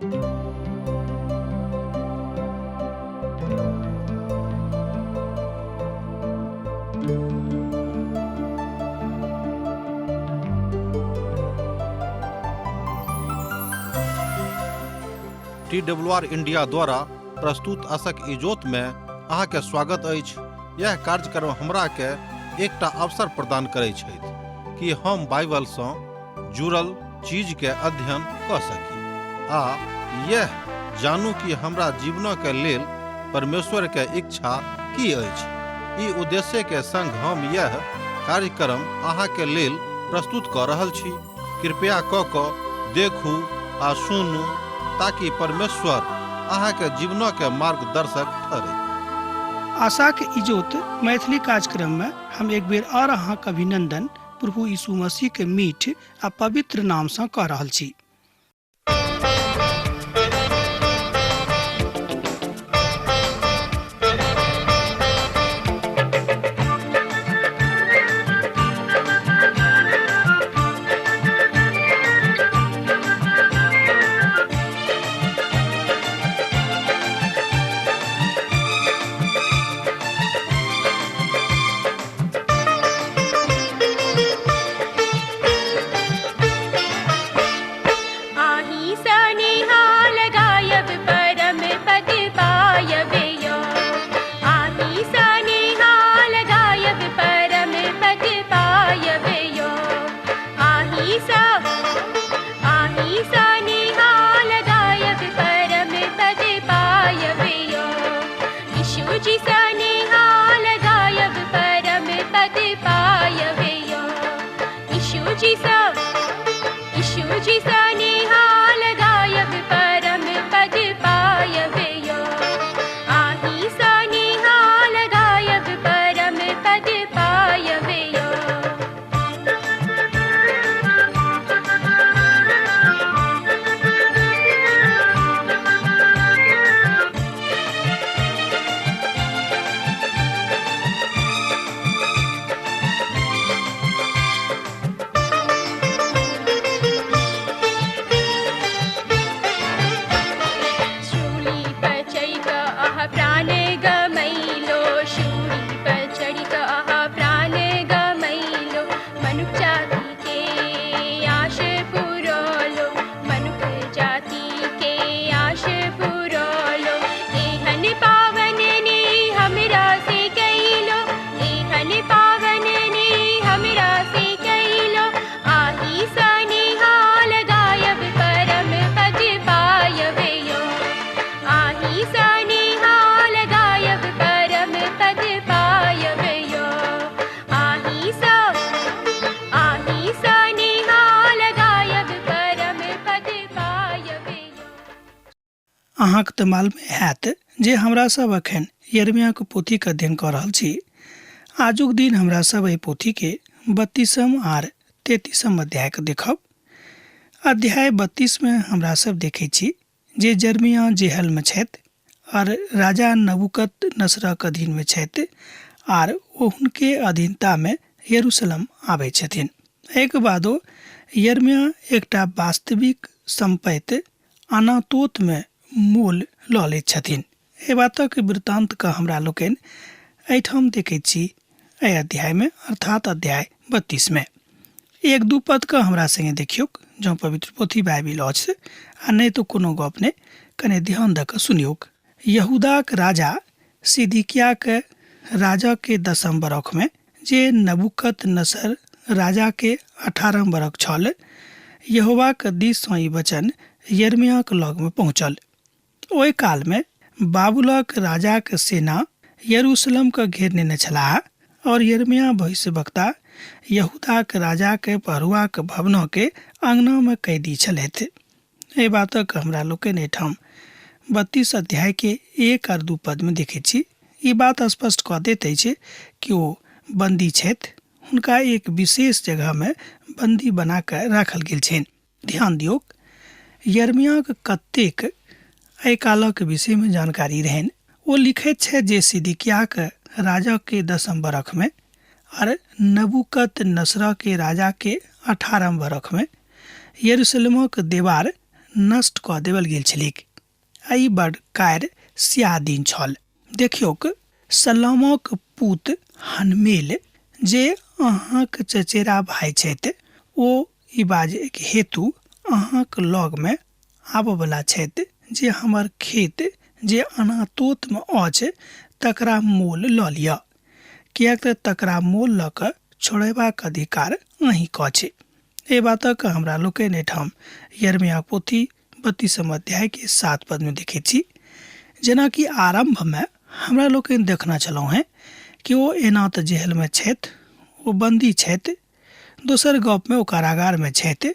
T W R India द्वारा प्रस्तुत असक इजोत में अहाँके स्वागत अछि। यह कार्यक्रम हमरा के एकटा अवसर प्रदान करै छथि कि हम बाइबल सँ जुड़ल चीज के अध्ययन कऽ सकी आ यह जानू कि हमरा जीवन के लेल परमेश्वर के इच्छा की अछि। ई उद्देश्य के संग हम यह कार्यक्रम अहाँ के लेल प्रस्तुत कऽ रहल छी। कृपया कऽ कऽ देखू आ सुनू ताकि परमेश्वर अहाँ के जीवन के मार्गदर्शक ठहरे। आशाक इजोत मैथिली कार्यक्रम में हम एक बेर और अहाँक अभिनंदन प्रभु यीशु मसीह के मीठ आ पवित्र नाम सँ कऽ रहल छी। आही सनिहाल गायब परम पद पायब यो। आही सनिहाल गायब परम पद पायब यो। आही सा आही सनिहाल गायब परम पद पायब यो। यीशु जी सनिहाल गायब परम पद पायब यो। यीशु जी सा यीशु जी सनिहाल गायब परम पद पायब यो। आही सनिहाल गायब परम पद पायब यो। शूली पर चढ़ि कऽ अहाँ प्राण गमैलो। शूली पर चढ़ि कऽ अहाँ प्राण गमैलो। मनुख जाति के आश पुरौलो। मनुख जाति के आश पुरौलो। एहन पावन ने हमरा से कैलो। एहन पावन ने हमरा से कैलो। आही सनिहाल गायब परम पद पायब यो। आही सनिहाल गायब परम पद पायब यो। आही सा आही सनिहाल गायब परम पद पायब यो। अहाँक तऽ मालूमे हैत जे हमरा सब अखन यरमियाके पोथीके अध्ययन कऽ रहल छी। आजुक दिन हमरा सब एहि पोथीके 32 आर 33 अध्यायके देखब। अध्याय 32 में हमरा सब देखै छी जे जर्मिया जेहलमे छथि आर राजा नबूकत नसरक अधीनमे छथि आर ओ हुनके अधीनतामे यरूशलेम आबै छथिन। एहिके बादो यर्मिया एकटा वास्तविक सम्पति अनातोतमे मोल लऽ लैत छथिन। एहि बातक वृत्तान्तके हमरा लोकनि एहिठाम देखैत छी एहि अध्यायमे, अर्थात अध्याय 32 मे। एक दू पदके हमरा संगे देखियौक जँ पवित्र पोथी बाइबिल अछि आ नहि तऽ कोनो गप नहि, कने ध्यान दऽ कऽ सुनियौक। यहूदाक राजा सिदकियाके राजाके 10 बरखमे, जे नबूकत नसर राजाके 18 बरख छल, यहोवाक दिससँ ई वचन यिर्मयाक लगमे पहुँचल। ओहि कालमे बाबुलक राजाक सेना यरूशलेमके घेर नेने छलाह और यिर्मयाह भविष्यवक्ता यहूदाक राजाके पहरुआक भवनके अङ्गनामे कैदी छलथि। एहि बातक हमरा लोकनि एहिठाम 32 अध्यायके 1 आर 2 पदमे देखैत छी। ई बात स्पष्ट कऽ दैत अछि कि ओ बन्दी छथि, हुनका एक विशेष जगहमे बन्दी बना कऽ राखल गेल छनि। ध्यान दियौक, यिर्मयाक कतेक एहि कालक विषयमे जानकारी रहनि। ओ लिखैत छथि जे सिदकियाक राजाके 10 बरखमे आर नबूकत नसरके राजाके 18 बरखमे यरूशलेमक देवार नष्ट कऽ देवल गेल छलैक आ ई बड कार स्याह दिन छल। देखियौक, सलामक पूत हनमेल जे अहाँक चचेरा भाय छथि, ओ ई बाजैक हेतु अहाँक लगमे आबऽवला छथि जे हमर खेत जे अनातोतमे अछि तकरा मोल लऽ लिअ, किएक तँ तकरा मोल लऽ कऽ छोड़यबाक अधिकार अहीँके अछि। एहि बातक हमरा लोकनि एहिठाम यरमिया पोथी 32म अध्यायके 7 पदमे देखैत छी। जेनाकि आरम्भमे हमरा लोकनि देखने छलहुँ हेँ कि ओ एना तऽ जेहलमे छथि, ओ बन्दी छथि, दोसर गपमे ओ कारागारमे छथि।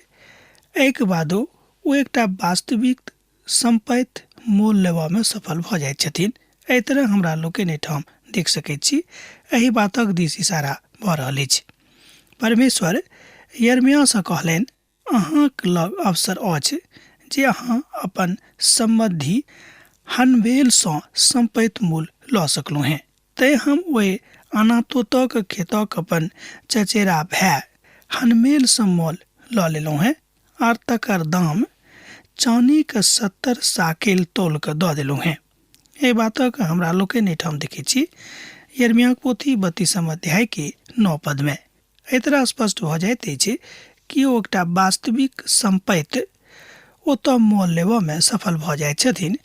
एहिके बादो ओ एकटा वास्तविक सम्पत्ति मोल लेबऽमे सफल भऽ जाइत छथिन। एहि तरह हमरा लोकनि एहिठाम देख सकैत छी। एहि बातक दिस इशारा भऽ रहल अछि। परमेश्वर यरमियासँ कहलनि, अहाँक लग अवसर अछि जे अहाँ अपन सम्बन्धी हनवेलसँ सम्पत्ति मोल लऽ सकलहुँ हेँ। तेँ हम ओहि अनातोतक खेतक अपन चचेरा भाय हनमेलसँ मोल लऽ लेलहुँ हेँ आर तकर दाम चानीक 70 साकेल तौल कऽ दऽ देलहुँ हेँ। एहि बातक हमरा लोकनि एहिठाम देखैत छी यरमियाक पोथी 32म अध्यायके 9 पदमे। एहि तरह स्पष्ट भऽ जाइत अछि कि ओ एकटा वास्तविक सम्पत्ति ओतऽ मोल लेबऽमे सफल भऽ जाइत छथिन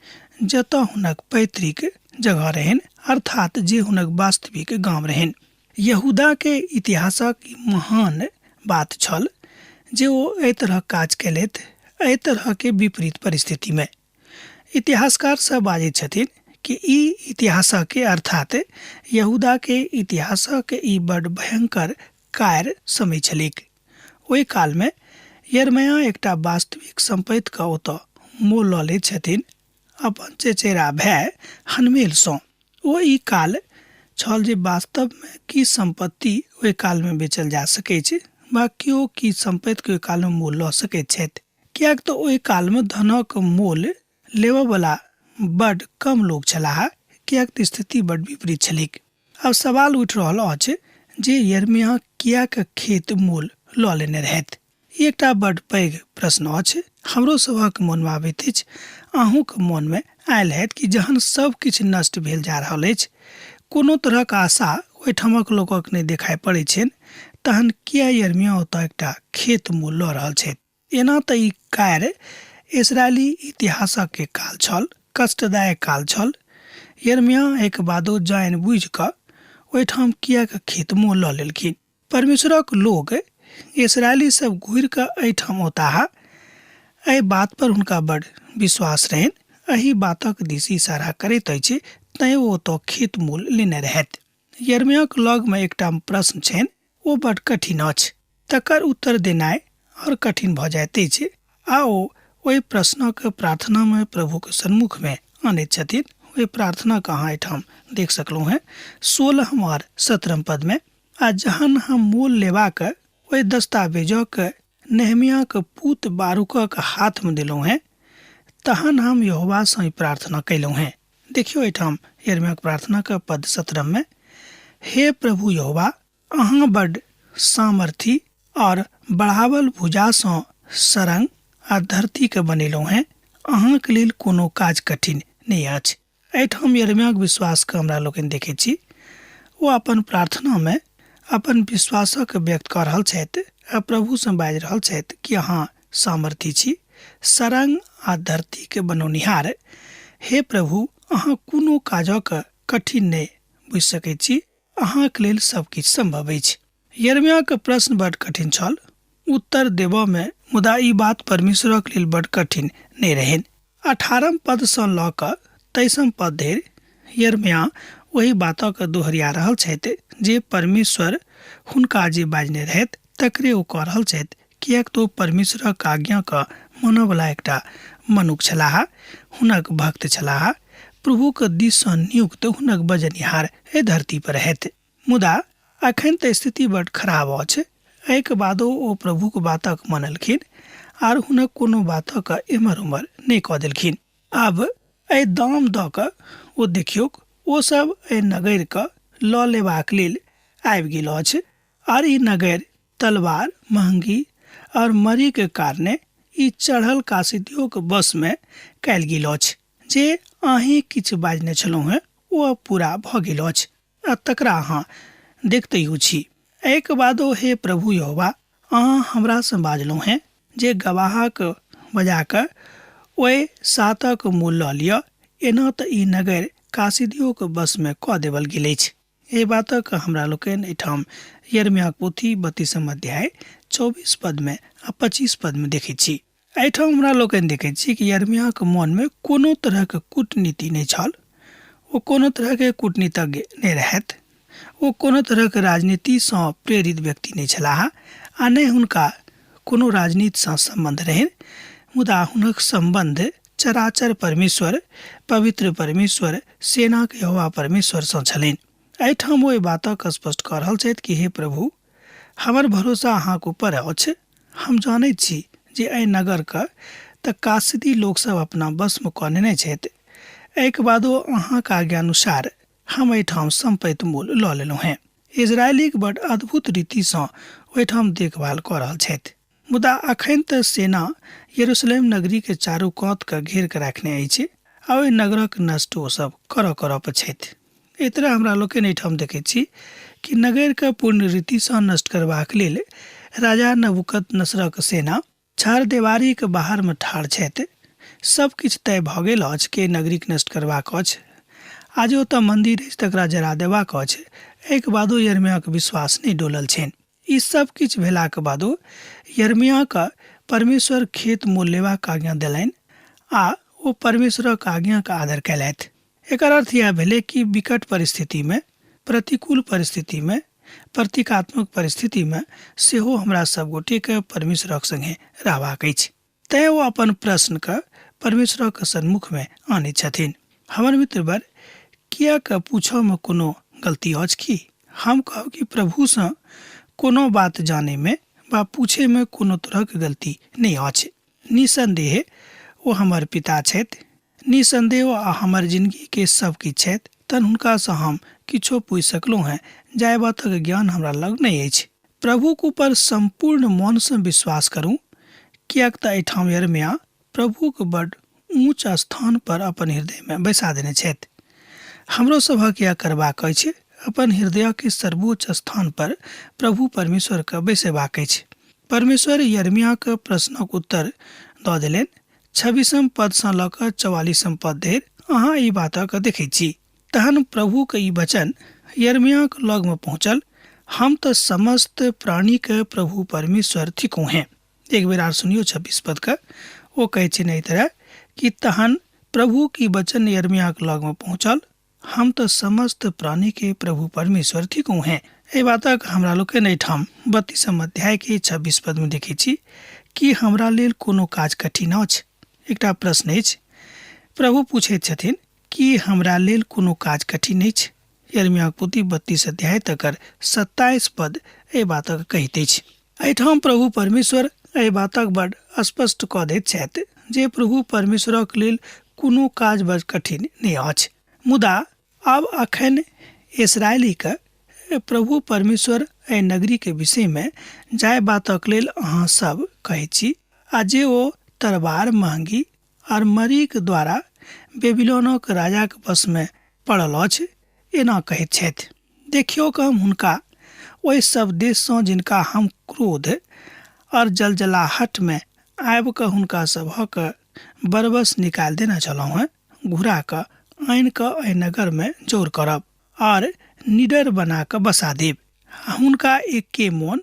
जतऽ हुनक पैतृक जगह रहनि, अर्थात जे हुनक वास्तविक गाम रहनि। यहूदाके इतिहासक ई महान बात छल जे ओ एहि तरहक काज केलथि, एहि तरहके विपरीत परिस्थितिमे। इतिहासकार सब बाजैत छथिन कि ई इतिहासके अर्थात यहूदाके इतिहासक ई बड भयंकर कार्य समय छलैक। ओहि कालमे यरमया एकटा वास्तविक सम्पत्तिके ओतऽ मोल लऽ लैत छथिन अपन चेचेरा भाय हनमेलसँ। ओ ई काल छल जे वास्तवमे की सम्पत्ति ओहि कालमे बेचल जा सकैछ वा केओ की सम्पत्तिके ओहि कालमे मोल लऽ सकैत छथि। किएक तऽ ओहि कालमे धनक मोल लेबऽवला बड्ड कम लोक छलाह, किएक तऽ स्थिति बड्ड विपरीत छलैक। आब सवाल उठि रहल अछि जे यरमियाह किएक खेत मोल लऽ लेने रहथि? ई एकटा बड्ड पैघ प्रश्न अछि। हमरो सभक मोनमे आबैत अछि, अहूँक मोनमे आयल हैत कि जहन सभ किछु नष्ट भेल जा रहल अछि, कोनो तरहक आशा ओहिठामक लोकक नहि देखाइ पड़ैत छनि, तहन किएक यरमियाह ओतऽ एकटा खेत मोल लऽ रहल छथि? एना तऽ ई कार्य इसराइली इतिहासक काल छल, कष्टदायक काल छल। यरमियाह एहिके बादो जानि बुझि कऽ ओहिठाम किएक खेत मोल लऽ लेलखिन? परमेश्वरक लोक इसराइली सब घुरि कऽ एहिठाम औताह, एहि बात पर हुनका बड़ विश्वास रहनि। एहि बातक दिस इशारा करैत अछि, तैँ ओ ओतऽ खेत मोल लेने रहथि। यरमियाक लगमे एकटा प्रश्न छनि, ओ बड कठिन अछि। तकर उत्तर देनाइ आओर कठिन भऽ जाइत अछि आ ओ ओहि प्रश्नक प्रार्थनामे प्रभुक सन्मुखमे अनैत छथिन। ओहि प्रार्थनाक अहाँ एहिठाम देख सकलहुँ हेँ 16म आओर 17म पदमे। आ जहन हम मोल लेबाक ओहि दस्तावेजक नेहमियाक पूत बारूकक हाथमे देलहुँ हेँ, तहन हम यहोवासँ ई प्रार्थना कयलहुँ हेँ। देखियौ एहिठाम यरमियाक प्रार्थनाक पद 17मे, हे प्रभु यहोवा, अहाँ बड्ड सामर्थी और बढ़ावल भुजासँ सरंग आ धरतीके बनेलहुँ हेँ, अहाँक लेल कोनो काज कठिन नहि अछि। एहिठाम यरमियाक विश्वासके हमरा लोकनि देखैत छी। ओ अपन प्रार्थनामे अपन विश्वासक व्यक्त कऽ रहल छथि आ प्रभुसँ बाजि रहल छथि कि अहाँ सामर्थी छी, सरंग आ धरतीके बनौनिहार। हे प्रभु, अहाँ कोनो काजक कठिन नहि बुझि सकैत छी, अहाँक लेल सब किछु सम्भव अछि। यरमियाक प्रश्न बड कठिन छल उत्तर देबऽमे, मुदा ई बात परमेश्वरक लेल बड कठिन नहि रहनि। 18म पदसँ लऽ कऽ 23म पद धरि यरमिया ओहि बातक दोहरिया रहल छथि जे परमेश्वर हुनका जे बाजने रहथि तकरे ओ कऽ रहल छथि, किएक तऽ ओ परमेश्वरक आज्ञाक मानऽवला एकटा मनुख छलाह, हुनक भक्त छलाह, प्रभुक दिससँ नियुक्त हुनक बजनिहार एहि धरती पर रहथि। मुदा अखन तऽ स्थिति बड्ड खराब अछि। एहिके बादो ओ प्रभुक बातक मानलखिन आर हुनक कोनो बातक एम्हर ओम्हर नहि कऽ देलखिन। आब एहि दाम दऽ कऽ ओ देखियौक, ओ सब एहि नगरिके लऽ लेबाक लेल आबि गेल अछि आर ई नगरि तलवार, महंगी और मरीके कारणे ई चढ़ल कासिदियोक वशमे कयल गेल अछि। जे अहीं किछु बाजने छलहुँ हेँ ओ आब पूरा भऽ गेल अछि आ तकरा अहाँ देखतहियो छी। एहिके बादो हे प्रभु यहोवा, अहाँ हमरासँ बाजलहुँ हेँ जे गवाहक बजा कऽ ओहि सातक मोल लऽ लिअ, एना तँ ई नगर कासिदियोक वशमे कऽ देबल गेल अछि। एहि बातक हमरा लोकनि एहिठाम यिर्मयाहक पोथी बत्तीसम अध्याय 24 पदमे आ 25 पदमे देखैत छी। एहिठाम हमरा लोकनि देखैत छी कि यिर्मयाहक मोनमे कोनो तरहक कूटनीति नहि छल। ओ कोनो तरहके कूटनीतज्ञ नहि रहथि। ओ कोनो तरहक राजनीतिसँ प्रेरित व्यक्ति नहि छलाह आ नहि हुनका कोनो राजनीतिसँ सम्बन्ध रहनि। मुदा हुनक सम्बन्ध चराचर परमेश्वर, पवित्र परमेश्वर, सेनाक यहोवा परमेश्वरसँ छलनि। एहिठाम ओ एहि बातक स्पष्ट कऽ रहल छथि कि हे प्रभु, हमर भरोसा अहाँक ऊपर अछि। हम जानैत छी जे एहि नगरके तऽ कासिदी लोकसभ अपना वशमे कऽ नेने छथि। एहिके बादो अहाँक आज्ञानुसार हम एहिठाम सम्पति मोल लऽ लेलहुँ हेँ। इस्राएलीक बड अद्भुत रीतिसँ ओहिठाम देखभाल कऽ रहल छथि। मुदा अखन तऽ सेना यरूशलेम नगरीके चारू कातके घेर कऽ राखने अछि आ ओहि नगरक नष्ट ओ सभ करऽ करऽ पर छथि। एहि तरह हमरा लोकनि एहिठाम देखैत छी कि नगरके पूर्ण रीतिसँ नष्ट करबाक लेल राजा नबूकदनेस्सरक सेना छहरदेवारीक बाहरमे ठाढ़ छथि। सभ किछु तय भऽ गेल अछि कि नगरीक नष्ट करबाक अछि आ जे ओतऽ मन्दिर अछि तकरा जरा देबाक अछि। एहिके बादो यिर्मयाहक विश्वास नहि डोलल छनि। ई सब किछु भेलाक बादो यिर्मयाहकेँ परमेश्वर खेत मोल लेबाक आज्ञा देलनि आ ओ परमेश्वरक आज्ञाक आदर कयलथि। एकर अर्थ इएह भेलै कि विकट परिस्थितिमे, प्रतिकूल परिस्थितिमे, प्रतीकात्मक परिस्थितिमे सेहो हमरा सब गोटेकेँ परमेश्वरक संगे रहबाक अछि। तेँ ओ अपन प्रश्नकेँ परमेश्वरक सन्मुखमे आनैत छथिन। हमर मित्रवर, किएक पूछऽमे कोनो गलती अछि की? हम कहब कि प्रभुसँ कोनो बात जानैमे वा पूछैमे कोनो तरहक गलती नहि अछि। निःसन्देह ओ हमर पिता छथि। निःसन्देह ओ हमर जिनगीके सब किछु छथि। तहन हुनकासँ हम किछो पूछि सकलहुँ हेँ जाहि बातक ज्ञान हमरा लग नहि अछि। प्रभुक ऊपर सम्पूर्ण मोनसँ विश्वास करू, किएक तँ एहिठाम यिर्मयाह प्रभुक बड्ड ऊँच स्थान पर अपन हृदयमे बैसा देने छथि। हमरो सभक यैह करबाक अछि, अपन हृदयक सर्वोच्च स्थान पर प्रभु परमेश्वरकेँ बैसेबाक अछि। परमेश्वर यिर्मयाहक प्रश्नक उत्तर दऽ देलनि। छब्बीसम पदसँ लऽ कऽ चौआलिसम पद धरि अहाँ एहि बातक देखैत छी। तहन प्रभुक ई वचन यिर्मयाहक लग मे पहुँचल, हम तऽ समस्त प्राणीक प्रभु परमेश्वर थिकहुँ हेँ। एक बेर आर सुनियौ 26 पद के। ओ कहै छै एहि तरह कि तहन प्रभुक ई वचन यिर्मयाहक लग मे पहुँचल, हम तऽ समस्त प्राणी के प्रभु परमेश्वर थिकहुँ हेँ। एहि बातक हमरा लोकनि एहिठाम बत्तीसम अध्याय के 26 पद मे देखै छी कि हमरा लेल कोनो काज कठिन अछि? एकटा प्रश्न अछि। प्रभु पूछैत छथिन, की हमरा लेल कोनो काज कठिन अछि? यिर्मयाहक पोथी 32 अध्याय तकर 27 पद एहि बातक कहैत अछि। एहिठाम प्रभु परमेश्वर एहि बातक बड स्पष्ट कऽ दैत छथि जे प्रभु परमेश्वरक लेल कोनो काज बड कठिन नहि अछि। मुदा आब अखन इसरायलीक प्रभु परमेश्वर एहि नगरीक विषयमे जाहि बातक लेल अहाँ सब कहैत छी आ जे ओ तरबार, महंगी आर मरीक द्वारा बेबीलोनक राजाक वशमे पड़ल अछि, एना कहैत छथि, देखियौक, हम हुनका ओहि सभ देश सँ जिनका हम क्रोध और जलजलाहट मे आबि कऽ हुनका सभक बरबस निकालि देने छलहुँ हेँ, घुरा कऽ आनि कऽ एहि नगर मे जौर करब और निडर बना कऽ बसा देब। आ हुनका एक्के मोन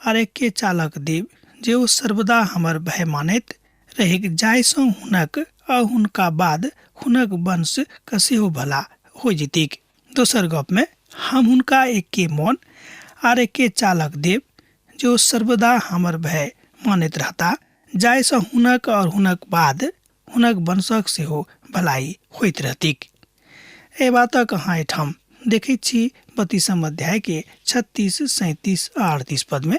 आर एक्के चालक देब जे ओ सर्वदा हमर भय मानैत रहैक, जाहि सँ हुनक आ हुनका बाद हुनक वंश क सेहो भला हो जेतैक। दोसर गप मे, हम हुनका एक्के मोन आर एक्के चालक देब जे ओ सर्वदा हमर भय मानैत रहता, जाहि सँ हुनक और हुनक बाद हुनक वंशक सेहो भलाई होइत रहतैक। एहि बातक अहाँ एहिठाम देखैत छी बत्तीसम अध्याय के 36, 37 आ 38 पद में।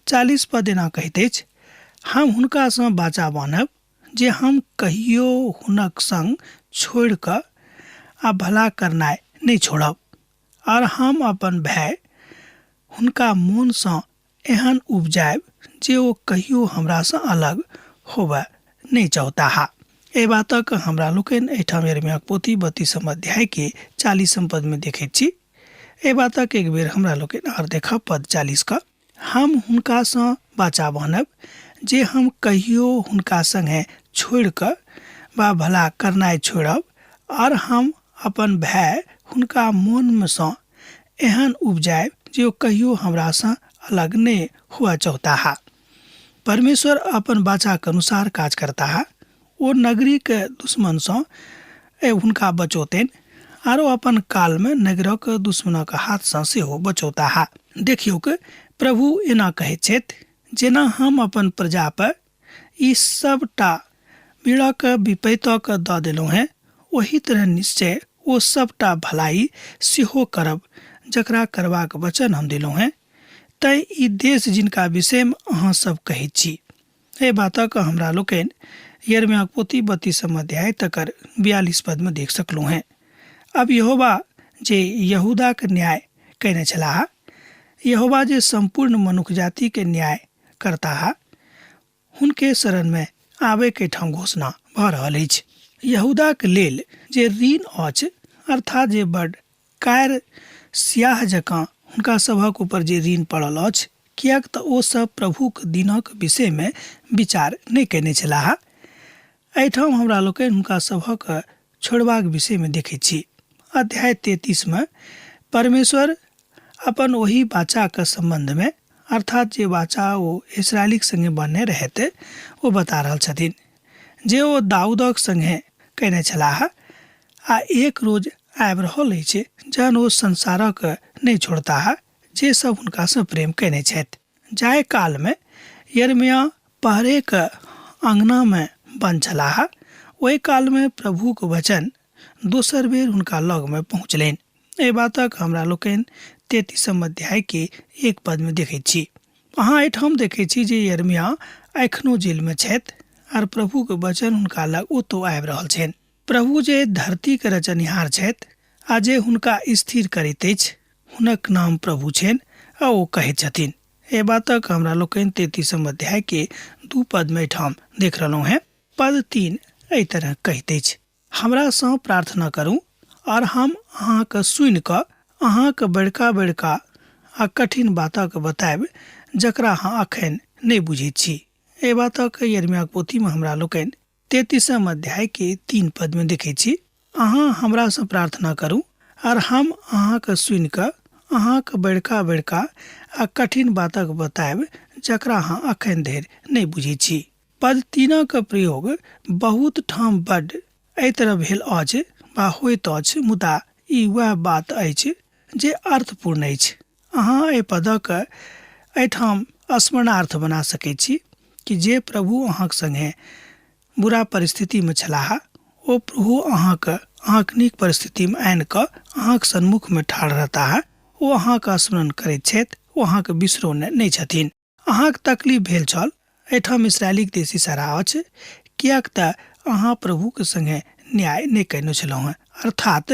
40 पद एना कहैत अछि, हम हुनकासँ वाचा बान्हब जे हम कहियो हुनक संग छोड़ि कऽ आ भला करनाइ नहि छोड़ब, आर हम अपन भय हुनका मोनसँ एहन उपजायब जे ओ कहियो हमरासँ अलग होबय नहि चाहताह। एहि बातक हमरा लोकनि एहिठाम यिर्मयाक पोथी 32 अध्याय के 40 पद में देखैत छी। एहि बातक एक बेर हमरा लोकनि आर देखब पद 40 का। हम हुनकासँ वाचा बान्हब जे हम कहियो हुनका संगे छोड़ि कऽ वा भला करनाइ छोड़ब, आर हम अपन भय हुनका मोनमे सँ एहन उपजायब जे ओ कहियो हमरासँ अलग नहि हुअ चाहताह। परमेश्वर अपन वाचाक अनुसार काज करताह। ओ नगरीके दुश्मनसँ हुनका बचौतनि आरो अपन कालमे नगरक दुश्मनक हाथसँ सेहो बचौताह। देखियौक, प्रभु एना कहैत छथि, जेना हम अपन प्रजा पर ई सबटा भीड़क विपैतक दऽ देलहुँ हेँ, ओही तरह निश्चय ओ सबटा भलाई सेहो करब जकरा करबाक वचन हम देलहुँ हेँ। तैँ ई देश जिनका विषयमे अहाँ सब कहैत छी, एहि बातक हमरा लोकनि यिर्मयाक पोथी 32 अध्याय तकर 42 पदमे देख सकलहुँ हेँ। अब यहोवा जे यहूदाक न्याय कयने छलाह, यहोवा जे सम्पूर्ण मनुख जातिके न्याय करताह, हुनके शरणमे आबयके ठाम घोषणा भऽ रहल अछि। यहूदाक लेल जे ऋण अछि, अर्थात जे बड कार स्याह जकाँ हुनका सभक ऊपर जे ऋण पड़ल अछि, किएक तऽ ओ सब प्रभुक दिनक विषयमे विचार नहि कयने छलाह। एहिठाम हमरा लोकनि हुनका सभक छोड़बाक विषयमे देखैत छी। अध्याय 33 परमेश्वर अपन ओहि वाचाक सम्बन्धमे, अर्थात जे वाचा ओ इसराइलीक संगे बन्हने रहथि, ओ बता रहल छथिन जे ओ दाऊदक संगे कयने छलाह, आ एक रोज आबि रहल अछि जहन ओ संसारक नहि छोड़ताह जे सब हुनकासँ प्रेम कयने छथि। जाहि कालमे यिर्मयाह पहरेक अङ्गनामे बन्द छलाह, ओहि कालमे प्रभुक वचन दोसर बेर हुनका लगमे पहुँचलनि। एहि बातक हमरा लोकनि 33 अध्यायके 1 पदमे देखैत छी। अहाँ एहिठाम देखैत छी जे यिर्मयाह एखनो जेलमे छथि आर प्रभुक वचन हुनका लग ओतौ आबि रहल छनि। प्रभु जे धरतीक रचनिहार छथि आ जे हुनका स्थिर करैत अछि, हुनक नाम प्रभु छनि आ ओ कहैत छथिन। एहि बातक हमरा लोकनि 33 अध्यायके 2 पदमे एहिठाम देख रहलहुँ हेँ। पद 3 एहि तरह कहैत अछि, हमरासँ प्रार्थना करू और हम अहाँके सुनि कऽ अहाँके बड़का बड़का आ कठिन बातक बतायब जकरा अहाँ अखन नहि बुझैत छी। एहि बातक यिर्मयाक पोथीमे हमरा लोकनि 33 अध्यायके 3 पदमे देखैत छी, अहाँ हमरासँ प्रार्थना करू आर हम अहाँके सुनि कऽ अहाँके बड़का बड़का आ कठिन बातक बतायब जकरा अहाँ अखन धरि नहि बुझैत छी। पद 3 प्रयोग बहुत ठाम बड एहि तरह भेल अछि वा होइत अछि, मुदा ई वएह बात अछि जे अर्थपूर्ण अछि। अहाँ एहि पदक एहिठाम स्मरणार्थ बना सकैत छी कि जे प्रभु अहाँक संगे बुरा परिस्थितिमे छलाह, ओ प्रभु अहाँक नीक परिस्थितिमे आनि कऽ अहाँक सन्मुखमे ठाढ़ रहताह। ओ अहाँक स्मरण करैत छथि, ओ अहाँक बिसरौने नहि छथिन। अहाँक तकलीफ भेल छल, एहिठाम इसराइलीक देश इशारा अछि, किएक तऽ अहाँ प्रभुक संगे न्याय नहि कयने छलहुँ हेँ, अर्थात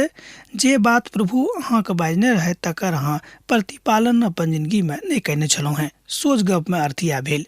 जे बात प्रभु अहाँके बाजने रहथि तकर अहाँ प्रतिपालन अपन जिनगीमे नहि कयने छलहुँ हेँ। सोझ गपमे अर्थ इएह भेल,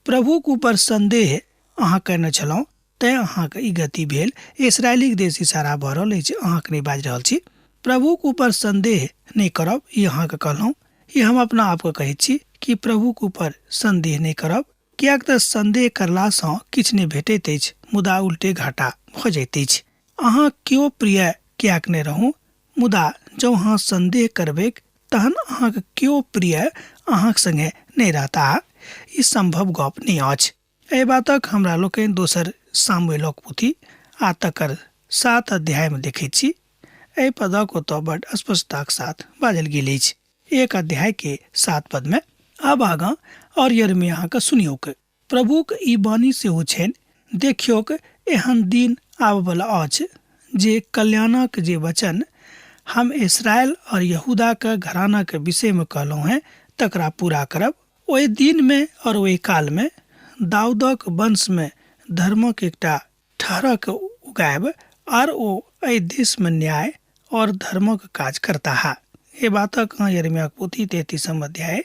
प्रभुक ऊपर संदेह अहाँ कयने छलहुँ, तैँ अहाँके ई गति भेल। इसराइलीक देश इशारा भऽ रहल अछि, अहाँके नहि बाजि रहल छी। प्रभुक ऊपर संदेह नहि करब, ई अहाँके कहलहुँ। ई हम अपना आपके कहैत छी कि प्रभुक ऊपर संदेह नहि करब, किएक तऽ संदेह करलासँ किछु नहि भेटैत अछि, मुदा उल्टे घाटा भऽ जाइत अछि। अहाँ केओ प्रिय किएक नहि रहू, मुदा जँ अहाँ संदेह करबैक तहन अहाँके केओ प्रिय अहाँक संगे नहि रहताह, ई संभव गप नहि अछि। एहि बातक हमरा लोकनि दोसर सामुएलक पोथी आ तकर 7 अध्यायमे देखैत छी। एहि पदक ओतऽ बड स्पष्टताक साथ बाजल गेल अछि। 1 अध्यायके 7 पदमे, आब आगाँ और यिर्मयाहके सुनियौक, प्रभुक ई वाणी सेहो छनि, देखियौक एहन दिन आबऽवला अछि जे कल्याणक जे वचन हम इस्राएल और यहूदाक घरानाक विषयमे कहलहुँ हेँ तकरा पूरा करब। ओहि दिनमे और ओहि कालमे दाऊदक वंशमे धर्मक एकटा ठहरक उगायब आर ओ एहि देशमे न्याय और धर्मक काज करताह। एहि बातक अहाँ यिर्मयाक पोथी 33 अध्याय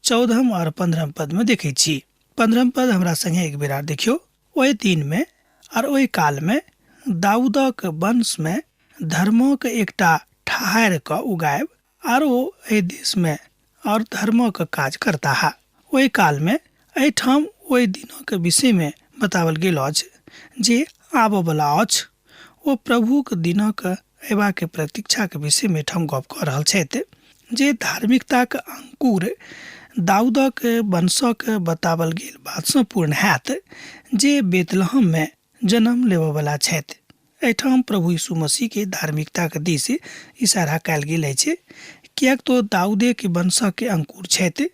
14 और 15 पदमे देखैत छी। 15 पद हमरा संगे एक बेर आर देखियौ। ओहि दिनमे आर ओहि कालमे दाऊदक वंशमे धर्मक एकटा ठहारि कऽ उगायब आर ओ एहि देशमे आओर धर्मक काज करताह। ओहि कालमे एहिठाम ओहि दिनक विषयमे बताओल गेल अछि जे आबऽवला अछि। ओ प्रभुक दिनक अयबाक प्रतीक्षाक विषयमे एहिठाम गप कऽ रहल छथि जे धार्मिकताक अंकुर दाऊदक वंशक बताओल गेल बातसँ पूर्ण हैत जे बेतलहममे जन्म लेबऽवला छथि। एहिठाम प्रभु यीशु मसीहके धार्मिकताक दिस इशारा कयल गेल अछि, किएक तऽ ओ दाऊदेके वंशके अंकुर छथि।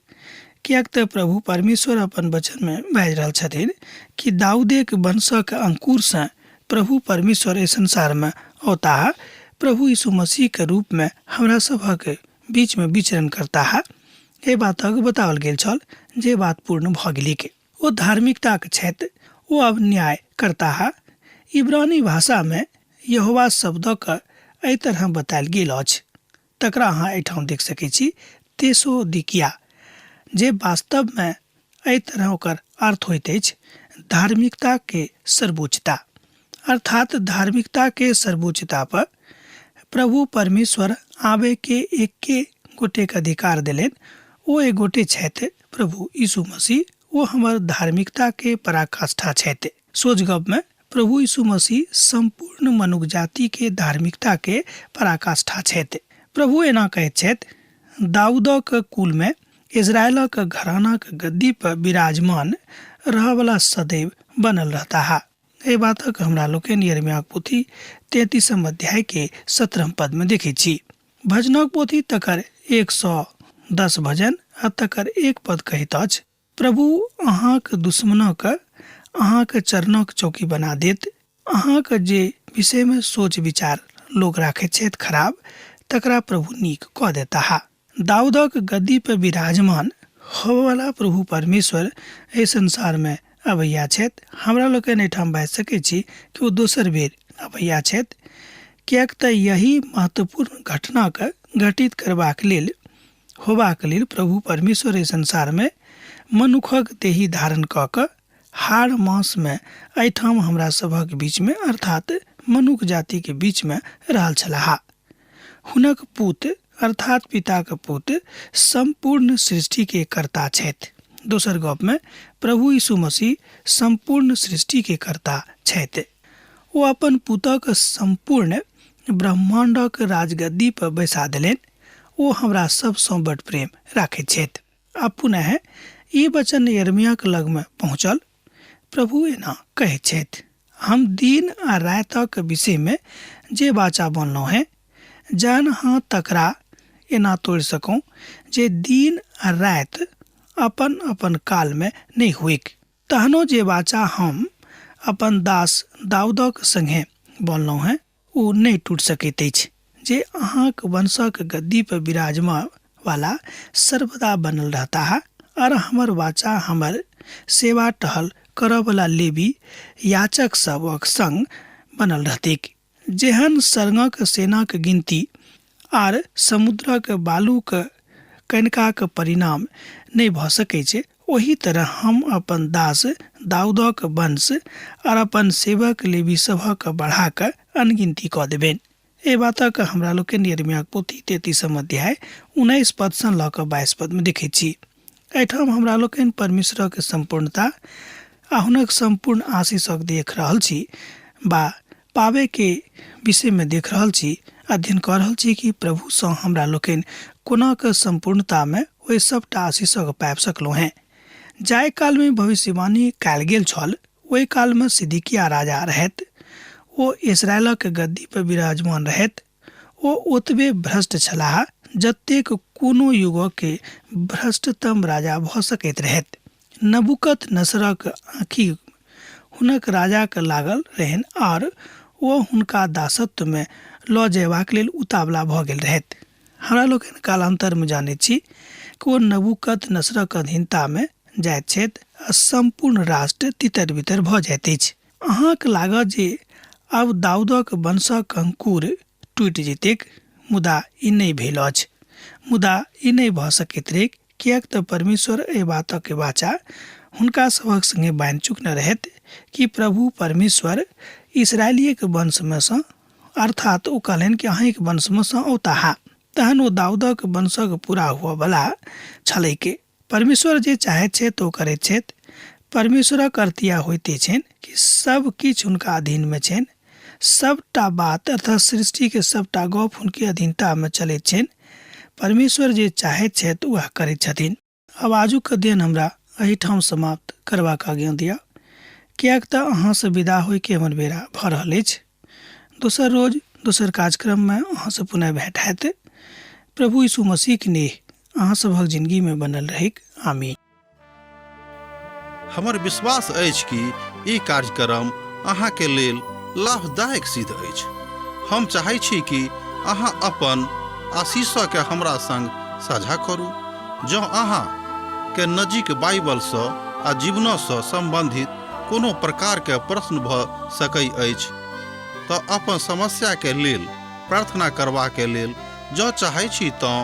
किएक तऽ प्रभु परमेश्वर अपन वचनमे बाजि रहल छथिन कि दाऊदेक वंशक अंकुरसँ प्रभु परमेश्वर एहि संसारमे औताह, प्रभु यीशु मसीहके रूपमे हमरा सभक बीचमे विचरण करताह। एहि बातक बताओल गेल छल जे बात पूर्ण भऽ गेलैक। ओ धार्मिकताक छथि, ओ अब न्याय करताह। इब्रानी भाषामे यहोवा शब्दक एहि तरह बतायल गेल अछि, तकरा अहाँ एहिठाम देख सकैत छी, तेसोदिकिया, जे वास्तवमे एहि तरह ओकर अर्थ होइत अछि धार्मिकता के सर्वोच्चता, अर्थात धार्मिकता के सर्वोच्चता पर प्रभु परमेश्वर आबे के एके गोटेक अधिकार देलनि, ओ एक गोटे छथि प्रभु यीशु मसीह, ओ हमर धार्मिकता के पराकाष्ठा छथि। सोझ गप में प्रभु यीशु मसीह संपूर्ण मनुख जाति के धार्मिकता के पराकाष्ठा छथि। प्रभु एना कहैत छथि, दाऊदक कुल में इज़राइलक घरानाक गद्दी पर विराजमान रहऽवला सदैव बनल रहताह। एहि बातक हमरा लोकनि यिर्मयाहक पोथी तैंतीसम अध्याय के सत्रहम पद में देखैत छी। भजनक पोथी तकर 110 भजन आ तकर एक पद कहैत अछि, प्रभु अहाँक दुश्मनक अहाँक चरणक चौकी बना देत। अहाँक जे विषयमे सोच विचार लोक राखैत छथि खराब, तकरा प्रभु नीक कऽ देताह। दाऊदक गद्दी पर विराजमान होबयवला प्रभु परमेश्वर एहि संसारमे अबैया छथि। हमरा लोकनि एहिठाम बाजि सकैत छी कि ओ दोसर बेर अबैया छथि, किएक तऽ यही महत्वपूर्ण घटनाके घटित करबाक लेल होबाक लेल प्रभु परमेश्वर एहि संसारमे मनुखक देही धारण कऽ कऽ हाड़ मांसमे एहिठाम हमरा सभक बीचमे अर्थात मनुख जातिके बीचमे रहल छलाह। हुनक पुत अर्थात पिताक पुत सम्पूर्ण सृष्टिके कर्ता छथि। दोसर गपमे प्रभु यीशु मसीह सम्पूर्ण सृष्टिके कर्ता छथि। ओ अपन पुतक सम्पूर्ण ब्रह्माण्डक राजगद्दी पर बैसा देलनि। ओ हमरा सभसँ बड प्रेम राखैत छथि। आ पुनः ई वचन यिर्मयाक लगमे पहुँचल, प्रभु एना कहैत छथि, हम दिन आ रातिक विषयमे जे वाचा बनलहुँ हेँ, जहन अहाँ तकरा एना तोड़ि सकौं जे दिन आ राति अपन अपन कालमे नहि होइक। तहनो जे वाचा हम अपन दास दाऊदक संगे बनलहुँ हेँ, ओ नहि टूटि सकैत अछि जे अहाँक वंशक गद्दी पर विराजमा वाला सर्वदा बनल रहताह और हमर वाचा हमर सेवा टहल करऽवला लेवी याचक सबक संग बनल रहतैक। जेहन स्वर्गक सेनाक गिनती आर समुद्रक बालूक कणिकाक परिणाम नहि भऽ सकैछ, ओही तरह हम अपन दास दाऊदक वंश आर अपन सेवक लेवी सभक बढ़ा कऽ अनगिनती कऽ देबनि। एहि बातक हमरा लोकनि यिर्मयाक पोथी तैंतीसम अध्याय 19 पदसँ लऽ कऽ 22 पदमे देखैत छी। एहिठाम हमरा लोकनि परमेश्वरक सम्पूर्णता आ हुनक सम्पूर्ण आशीषक देख रहल छी बा पाबैके विषयमे देख रहल छी, अध्ययन कऽ रहल छी कि प्रभुसँ हमरा लोकनि कोना कऽ सम्पूर्णतामे ओहि सभटा आशीषक पाबि सकलहुँ हेँ। जाहि कालमे भविष्यवाणी कयल गेल छल ओहि कालमे सिदकिय्याह राजा रहथि। ओ इस्राएलक गद्दी पर विराजमान रहथि। ओ ओतबे भ्रष्ट छलाह जतेक कोनो युगके भ्रष्टतम राजा भऽ सकैत रहथि। नबूकत नसरक आँखि हुनक राजाक लागल रहनि आर ओ हुनका दासत्वमे लऽ जयबाक लेल उतावला भऽ गेल रहथि। हमरा लोकनि कालान्तरमे जानैत छी कि ओ नबूकत नसरक अधीनतामे जाइत छथि आ सम्पूर्ण राष्ट्र तितर-बितर भऽ जाइत अछि। अहाँक लागत जे आब दाऊदक वंशक अंकुर टूटि जेतैक, मुदा ई नहि भेल अछि। मुदा ई नहि भऽ सकैत रहैक, किएक तँ परमेश्वर एहि बातक वाचा हुनका सभक संगे बान्हि चुकने रहथि कि प्रभु परमेश्वर इसराइलियेके वंशमे सँ, अर्थात ओ कहलनि कि अहीँके वंशमे सँ औताह। तहन ओ दाऊदक वंशक पूरा हुअवला छलैक। परमेश्वर जे चाहैत छथि ओ करैत छथि। परमेश्वरक अर्थ इएह होइते छनि कि सब किछु हुनका अधीनमे छनि। सबटा बात अर्थात सृष्टिके सबटा गप हुनके अधीनतामे चलैत छनि। परमेश्वर जे चाहैत छथि वएह करैत छथिन। आब आजुक अध्ययन हमरा एहिठाम समाप्त करबाक आज्ञा दिअ, किएक तँ अहाँसँ विदा होइके हमर बेरा भऽ रहल अछि। दोसर रोज दोसर कार्यक्रममे अहाँसँ पुनः भेँट हैत। प्रभु यीशु मसीहक नेह अहाँ सभक जिनगीमे बनल रहैक। आमीन। हमर विश्वास अछि कि ई कार्यक्रम अहाँके लेल लाभदायक सिद्ध अछि। हम चाहै छी कि अहाँ अपन आशीषके हमरा संग साझा करू। जँ अहाँ के नजीक बाइबलसँ आ जीवनसँ सम्बन्धित कोनो प्रकारके प्रश्न भऽ सकै अछि तऽ अपन समस्याके लेल प्रार्थना करबाके लेल जँ चाहै छी तँ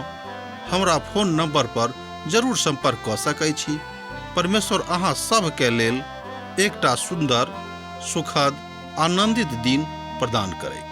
हमरा फोन नंबर पर जरूर संपर्क कऽ सकै छी। परमेश्वर अहाँ सभके लेल एकटा सुन्दर, सुखद, आनंदित दिन प्रदान करैक।